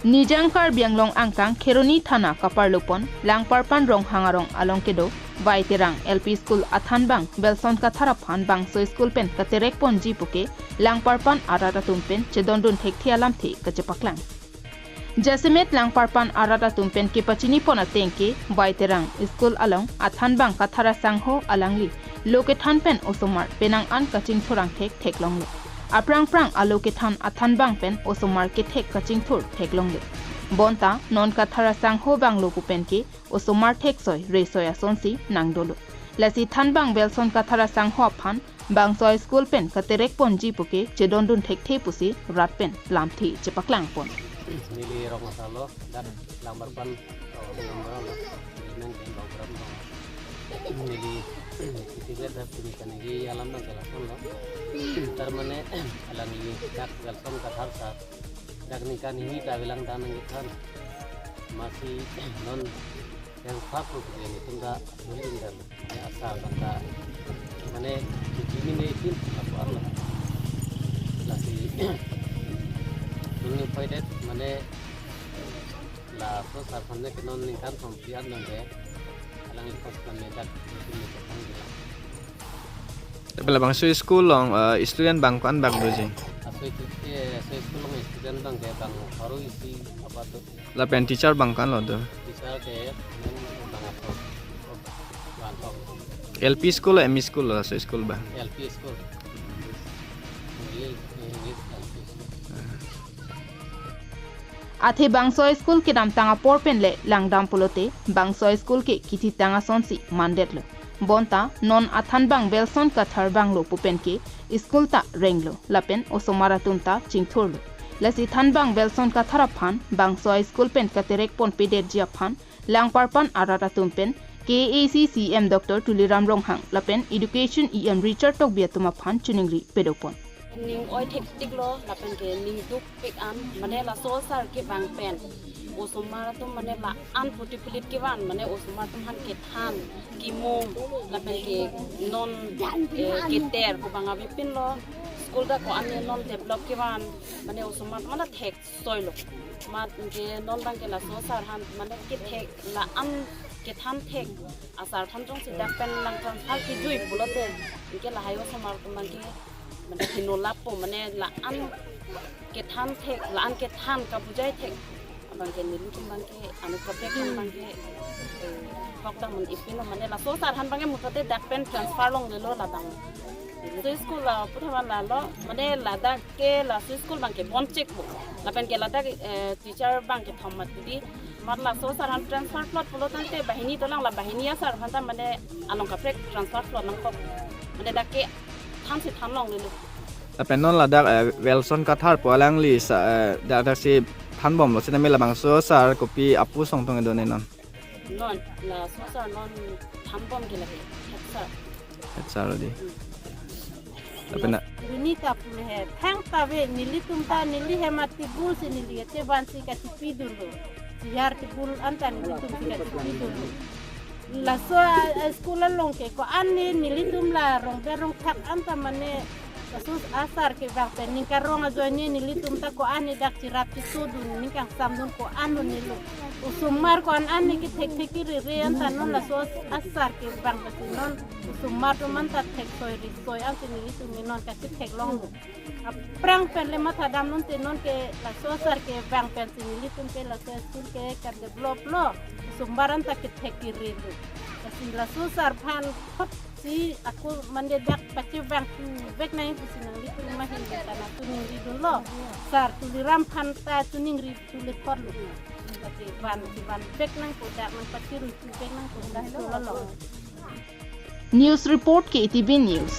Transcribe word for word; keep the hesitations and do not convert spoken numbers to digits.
Nijang Karbi Anglong angkang Kheroni thana kaparlopon Langparpan Ronghang arong along kedo Vaiterang L P School athanbang Belson Kathar aphan bangso school pen katerek ponji puke Langparpan arat atum pen chedondun thekthe alamthe kachepaklang. Jasemet Langparpan arat atum pen kepachinipon ateng ke Vaiterang school along athanbang Kathar asangho alangli lo kethan pen osomar penang an kachingthur angthek theklonglo. Aphrang phrang alo kethan athanbang pen osomar kethek kachingthur theklonglo. Bonta non Kathar asangho banglo pu pen ke osomar theksoi resoi asonsi nangdolo. Lasi thanbang Belson Kathar asangho aphan bangso school pen katerek ponji puke chedondun thekthe pusi rat pen lamthe chepaklangpon. Neli rong asalo, dak Langparpan, oh, Langparpan lo. Neli nang pen Langparpan lo. Neli, kita lihat dah punya kan lagi alam nang jelaskan lo. Tar mane, alangli dak Belson Kathar sar. Dak ningkan hini ta bilang dan nang kethan. Masih non yang satu punya ini tunda building dan ya asal tanda. Mane cuci ini itu apa Allah. Lasi nungni poidet mane laso sar aphan ke non ningkan thomkep an nang de. Alang ikos kami dak itu ni kethan bilang. Tapi labangso school along, eh, student bang ko-an bak doji? Aso itu, eh, aso school along student bang ke bang baru isi apa tuh? Lapen teacher bang ko-an lo do? Teacher ke bang apa? Bang apa? L P school, M E school lo, aso school bang? L P school. English, English L P school. Athe bangso school kedamtang apor pen le langdam pulote bangso school ke kithitang asonsi mandetlo. Bonta non athanbang Belson Kathar banglo pu pen ke school ta renglo lapen osomar atum ta chingthurlo. Lasi thanbang Belson Kathar aphan bangso school pen katerek ponpedetji aphan Langparpan arat atum pen K A A C C E M Doctor Tuliram Ronghang lapen Education E M Richard Tokbi atum aphan choningri pedopon. Ning oi thektik lo lapen ke ning dukpik an mane laso sar kevang pen osomar atum mane la-an phuti phlit kevan mane osomar atum aphan kethan kemung lapen ke non, eh, keter pu bang avepin lo school dak ko-an non develop kevan mane osomar atum mane theksoilo mat ke non bang ke laso sar aphan mane kethek la-an kethan thek asar aphan jongsi dak pen nang transfer kejui pulote ke lahai osomar atum bang ke mane heno lapo mane la-an kethan thek la-an kethan kabujai thek abang ke nelitum bang ke anu kaprek kan bang ke, eh, hok dang man ipin lo mane laso sar aphan bang ke muthot te dak pen transfer longlelo labang. So school la puthavan lalo mane ladak ke laso school bang ke bonchek bo lapen ke ladak, eh, teacher bang ke thom mat di mat laso sar aphan transfer plot pulo tangte banghini dolang la banghini asar aphan ta mane along kaprek transfer plot nangkok mane dak ke thansi than longlelo. Lapen non ladak, eh, Belson Kathar pu alangli sa, eh, dak daksi thanbomlo sitame labangso sar kopi apo songtong do ne non? Non laso sar non thanbom ke lake head sar. Head sar di. Hmm. Lapen na- Duni ta pule he thang ta ve nelitum ta neli hem atibul si neli ate bansi kachipidunlo. Siyar tibul anta nelitum si kachipidunlo. Laso a, a school along ke ko-an ne nelitum la rongber rongthak anta mane laso asar kevang pen ningkan rong ajoine nelitum ta ko-an ne dak chirap chisodun ningkan samdun ko-an lo nelo. Osomar ko-an an ne kethek thek kerere anta non laso asar kevang pensi non osomar atum anta theksoi risoi ansi nelitum ne non kachitheklonglo. Aphrang pen le mathadam non te non ke laso asar kevang pensi nelitum ke laso school ke kadevelop lo. Osomar anta kethek kerelo. Lasi laso sar aphan khotsi ako mane dak pachevang thuvek nang pusi nanglitum ahin ta nangchoningridunlo. Sar Tuliram aphan ta choningri thule khotlo. Lasi van, vanvek nangpo dak nangpachirui thuvek nangpo dak lo. News report, K T V News.